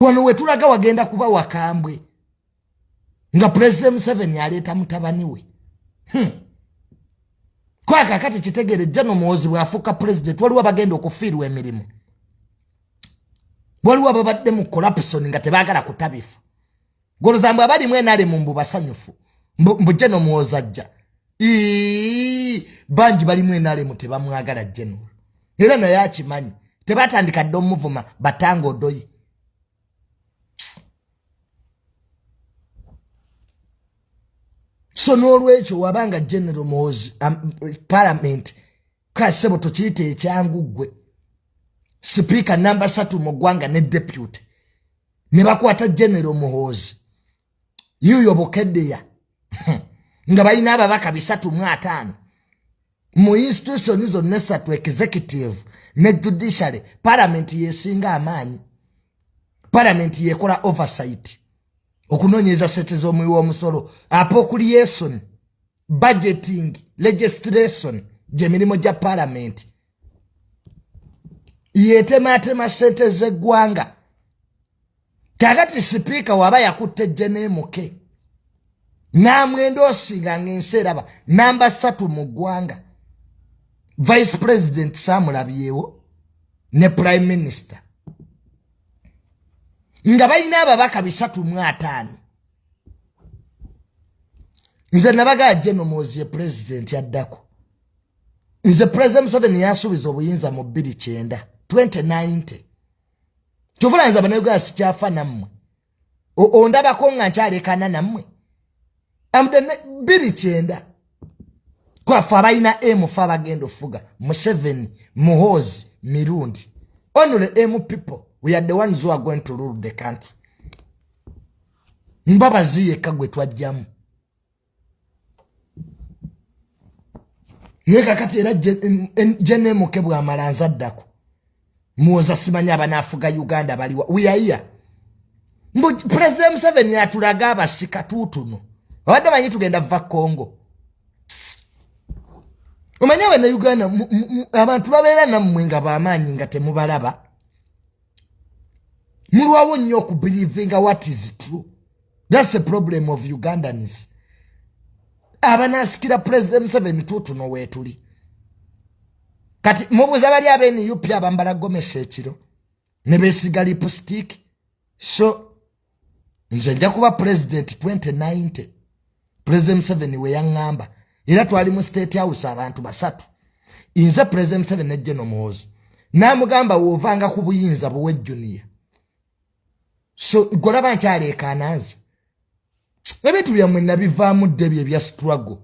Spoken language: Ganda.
Wano wetulaga wagenda kuba wakambwe nga President Museveni aleeta mutabani we. Kwakakati kitegeere, Jano Muhoozi bw'afuuka president, waliwo abagenda okufiirwa emirimu, waliwo ababadde mu corruption nga tebaagala kutabifu. Golozambwe abalimu enalemu mbu basanyufu mbu Jeno Muhoozi ajja. Bangi balimu enalemu tebamwagala General, era naye akimanyi. Tebatandika dde omuvuma batanga odoyi. So n'olwekyo wabanga General Muhoozi parliament kasebo tokiyita ekyangu ggwe sipiika namba 3 mu ggwanga ne deputy ne bakwata General Muhoozi yuyo Bukeddeya nga balina ababaka 350 mu institution zonna esatu, executive ne judiciary. Parliament yesinga amaanyi, parliament yekola oversight, okunoonyeza sente z'omuwi w'omusolo, appropriation, budgeting, legislation, gyemirimu gya parliament. Yetematema sente z'eggwanga. Kakati sipiika waba yakutte jenemuke n'amwenda osinga ng'ensi eraba namba 3 mu ggwanga, vice president saamulabyewo ne prime minister nga balina ababaka 350. Nze nabagaa General Muhoozi ye president addako. Nze President Museveni yansuubiza obuyinza mu 2090, 2090. Kyovula nze Abanauganda sikyafa nammwe, ondabako nga nkyalekana nammwe 2090. Kwafe abalina M fe abagenda ofuga, Museveni, Muhoozi, Mirundi, only M people. We are the ones who are going to rule the country. Mbabazi yekka gwe twajjamu. Naye kakati era jenemuke bwamala nzaddako muwoza simanyi abanaafuga Uganda baliwa. Wiyaiya mbu President Museveni atulaga abasika tuutuno. Obadde manyi tugenda va Congo. Omanyi Abanauganda abantu babeera nammwe nga bamaanyi nga temubalaba, mulwawo nnyo okubelievinga what is true. That's the problem of Ugandans. Abanaasikira President Museveni tuutuno weetuli kati. Mubuuza bali abenup abambala gomesa ekiro ne beesiga lipstick. So nze nja kuba president 2090. President Museveni we yaŋŋamba, era twali mu State House abantu basatu, nze, President Museveni ne General Muhoozi, n'amugamba woovanga ku buyinza buwe junior. So golaba nkyaleekaana nze ebintu byammwe nabivaamu dde ebyo ebya struggle.